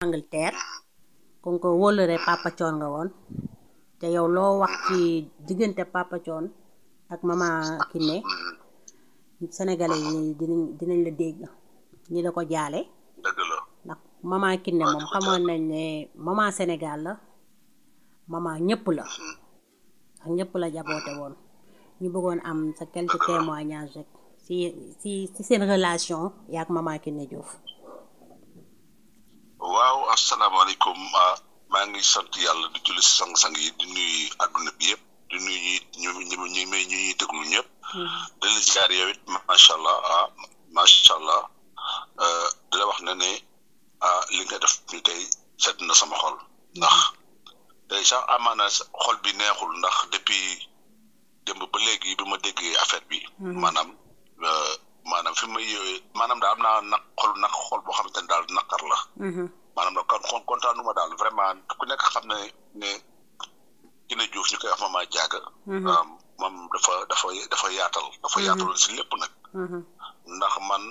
Angleterre kon ko wóllëre Papa Thione nga woon te yow loo wax ci diggante Papa Thione ak Mama Kiné sénégalais yi dinañ la dégg ñi la ko jaale dëgg la ndax Mama Kiné moom xamoon nañ ne mama Sénégal la mama ñëpp la ak ñëpp la jaboote woon ñu bëggoon am sa quelques témoignages rek si seen relation yaak Mama Kiné Diouf. waaw asalaamaaleykum maa ngi sant yàlla di julli si sang-sang yi di nuyu àdduna bi yëpp di nuyu ñi may ñuy déglu ñëpp. di la ziar yow it macha allah di la wax ne li nga def ni tey sedd na sama xol ndax tey sax amaana xol bi neexul ndax depuis démb ba léegi bi ma déggee affaire bi. maanaam fi may maanaam daal am naa xol boo xamante ne daal naqar la. maanaam nag kon kontaanuma daal vraiment ku nekk xam ne Kiné Diouf ñu koy wax Mama Diaga. moom dafa yaatal. dafa yaatal si lépp nag. ndax man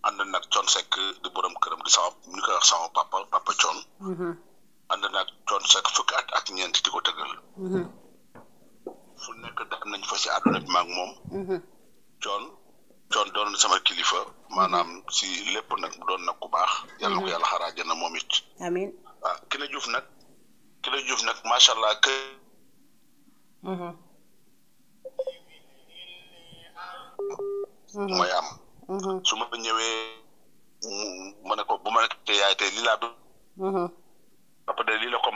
ànd nag Thione Seck di borom këram di sama ñu koy wax sama papa Thione. ànd nag Thione Seck fukki at ak ñeent di ko tëggal. fu nekk dem nañ fa si àdduna bi maag moom. Thione doon na sama kilifa maanaam si lépp nag doon nag ku baax. yàlla ko yàlla xaraa jënd moom it. amiin waaw Kiné Diouf nag macha allah mooy am. su ma ñëwee ma ne ko bu ma nekk te yaay tey lii laa bëgg. papa de lii la ko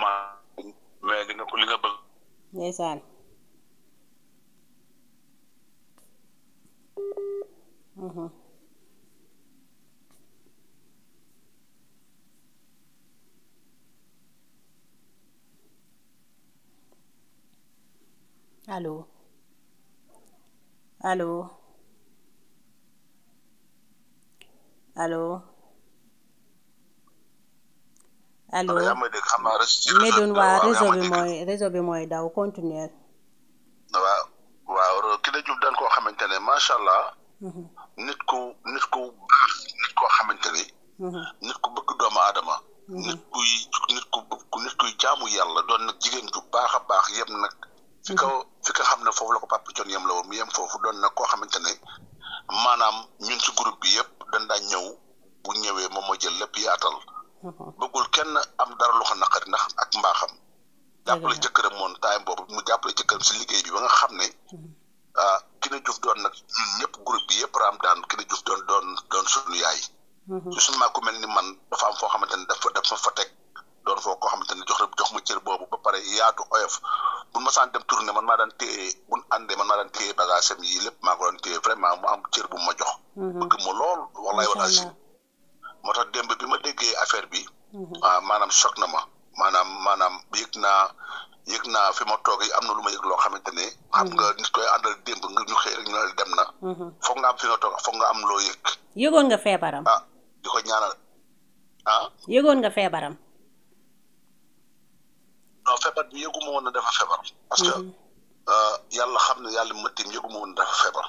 mais li nga bëgg. ndeysaan. allo Médoune waa réseau bi mooy daw continuer. waaw Kiné Diouf daan koo xamante ne macha allah. nit ku baax nit koo xamante ne. nit ku bëgg doomu aadama. nit kuy jaamu yàlla doon nag jigéen ju baax a baax yem nag. fi ka xam ne foofu la ko Papa Thione yem la woon mu yem foofu doon nag koo xamante ne maanaam ñun ci groupe bi yëpp dañ daan ñëw bu ñëwee moom moo jël lépp yaatal. bëggul kenn am dara lu ko naqari ndax ak mbaaxam. jàppale jëkkëram moom time boobu mu jàppale jëkkëram si liggéey bi ba nga xam ne. Kiné Diouf doon nag ñun ñëpp groupe bi yëpp raam daan Kiné Diouf doon suñu yaay. su ma ku mel ni man dafa am foo xamante ne dafa fa teg doon foo koo xamante ne jox ma cër boobu ba pare yaatu oyof bu ma saan dem tournée man maa daan téye bagage am yi lépp maa ko doon téye vraiment mu am cër bu ma jox. bëgg ma lool wallaay wala si. moo tax démb bi ma déggee affaire bi. maanaam choc na ma maanaam yëg naa fi ma toog am na lu ma yëg loo xamante ne. xam nga nit koy àndal démb nga ñu xëy rek ñu ne dem na. foog nga am fi nga toog foog nga am loo yëg. yëgoon nga feebaram. di ko ñaanal yëgoon nga feebaram. non feebar bi yëgu ma woon na dafa feebar. parce que yàlla xam ne yàlla ma tiim yëgu ma woon na dafa feebar.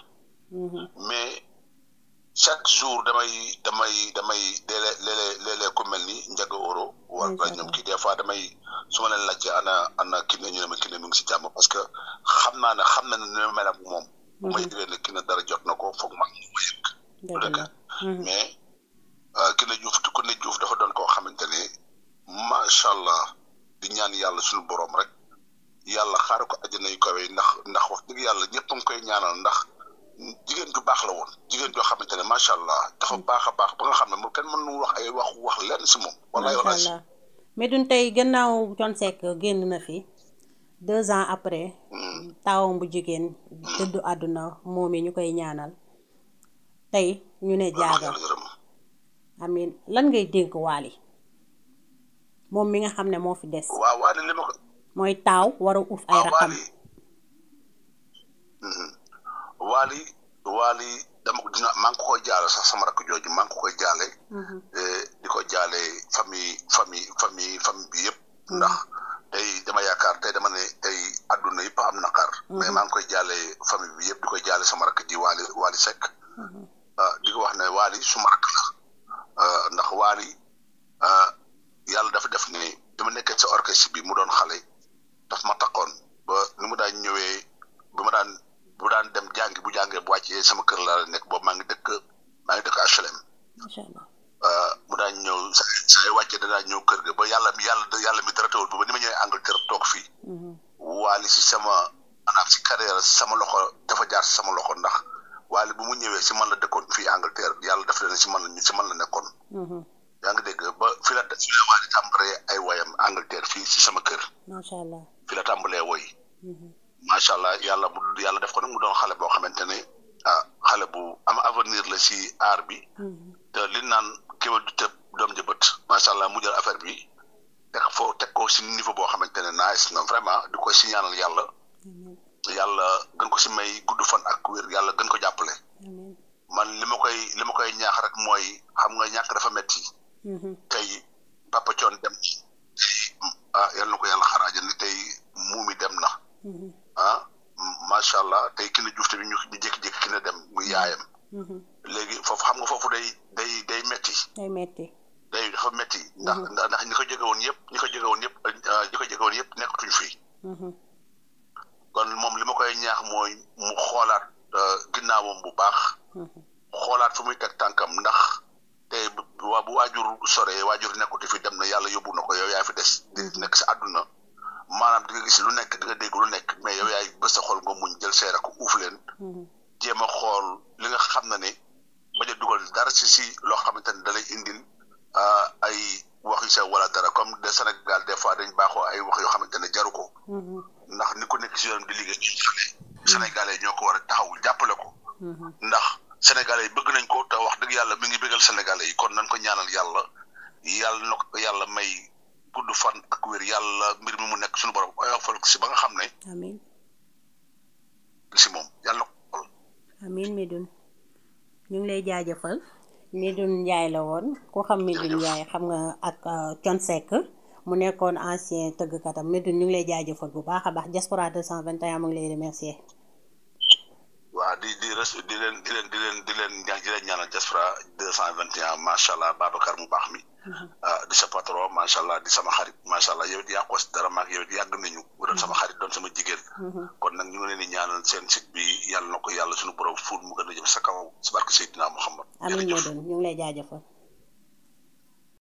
mais chaque jour damay léeg-léeg ku mel ni Ndiaga Oro wala ñoom kii des fois su ma leen laajte ana Kiné ñu ne ma Kiné mu ngi si jàmm parce que xam naa ne ne mel ak moom. bu ma yëgee ne Kiné dara jot na ko foog ma yëg. dëgg mais Kiné Diouf dafa doon koo xamante ne macha allah di ñaan yàlla suñu borom rek yàlla xaaral ko àjjana yu kawe ndax wax dëgg yàlla ñëpp a ngi koy ñaanal ndax. jigéen ju baax la woon jigéen joo xamante ne macha allah dafa baax a baax ba nga xam ne moom kenn mënu wax ay wax lenn si moom. macha allah Médoune tey gannaaw Thione Seck génn na fi 2 ans après. taawam bu jigéen dëddu àdduna moom yi ñu koy ñaanal tey ñu ne Diaga amiin lan ngay dénk Wally moom mi nga xam ne moo fi des. waaw Wally li ma ko. mooy taaw war a uuf ay raxam. Wally maa ngi ko koy jaale sax sama rakk jooju maa ngi ko koy jaale. di ko jaale famille bi yëpp. ndax tey dama yaakaar tey dama ne tey adduna yëpp am naqar. mais maa ngi koy jaale famille bi yëpp di koy jaale sama rakk ji Wally Seck. di ko wax ne Wally suma rakk la ndax Wally yàlla si bi mu doon xale daf ma takkoon ba ni mu daan ñëwee bu daan dem jàngi bu jàngee bu wàccee sama kër la nekk boobu maa ngi dëkk HLM. macha allah. mu daan ñëw saa wàccee danaa ñëw kër ga ba yàlla mi dara teewul ba ni ma ñëwee Angleterre toog fii. waali si maanaam si carrière sama loxo dafa jaar si sama loxo ndax waali bu mu ñëwee si man la dëkkoon fii Angleterre yàlla def leen si man la nekkoon. yaa ngi dégg ba fi la waali tàmbalee ay woyam Angleterre fii si sama kër. macha allah fi la tàmbalee woy. macha allah yàlla def ko nag mu doon xale boo xamante ne xale bu am avenir la si art bi. te li naan kéwél du tëb doom jëbët macha allah mu jël affaire bi teg ko si niveau boo xamante ne nice na vraiment di koy si ñaanal yàlla. yàlla gën ko si may gudd fan ak wér yàlla gën ko jàppale. man li ma koy ñaax rek mooy xam nga ñàkk dafa metti. tey Papa Thione dem yal na ko yàlla xaraaja ni tey muumi dem na. macha allah tey ki ne juuf tamit ñu jékki-jékki ki ne dem muy yaayam. léegi foofu xam nga foofu day metti. dafa metti ndax ñi ko jege woon yëpp nekkatuñ fii. kon moom li ma koy ñaax mooy mu xoolaat ginnaawam bu baax. xoolaat fu muy teg tànkam ndax tey bu waajur sore waajur nekkatu fi dem na yàlla yóbbu na ko yow yaa fi des di nekk si àdduna maanaam di nga gis lu nekk di nga dégg lu nekk mais yow yaay bës sa xol nga muñ jël seera ko uuf leen. jéem a xool li nga xam na ne bañ a dugal dara si loo xamante ne da lay indil ay wax yu sew wala dara comme de Sénégal des fois dañ baaxoo ay wax yoo xamante ne jaru ko. ndax ni ko nekk si yoonam di liggéey ci xale Sénégalais ñoo ko war a taxawul jàppale ko. ndax Sénégalais yi bëgg nañ ko te wax dëgg yàlla mi ngi bëggal Sénégalais yi kon nañ ko ñaanal yàlla na ko yàlla may gudd fan ak wér yàlla mbir mi mu nekk suñu borom oyofal si ba nga xam ne. amiin si moom yàlla na ko. amiin Médoune ñu ngi lay jaajëfal Médoune Ndiaye la woon ku xam Médoune Ndiaye xam nga ak Thione Seck mu nekkoon ancien tëggkatam Médoune ñu ngi lay jaajëfal bu baax a baax Diaspora 221 mu ngi lay remercier. waaw di leen ñaanal Diaspora 221 macha allah Babacar mu baax mi. di sa patron macha allah di sama xarit macha allah yow it yaa ko si dara maag yow it yàgg nañu bu doon sama xarit doon sama jigéen. kon nag ñu ngi leen di ñaanal seen site bi yàlla na ko yàlla suñu borom fuul mu gën a jëm sa kaw si barke Seydina Muhammad. amiin Médoune ñu ngi lay jaajëfal.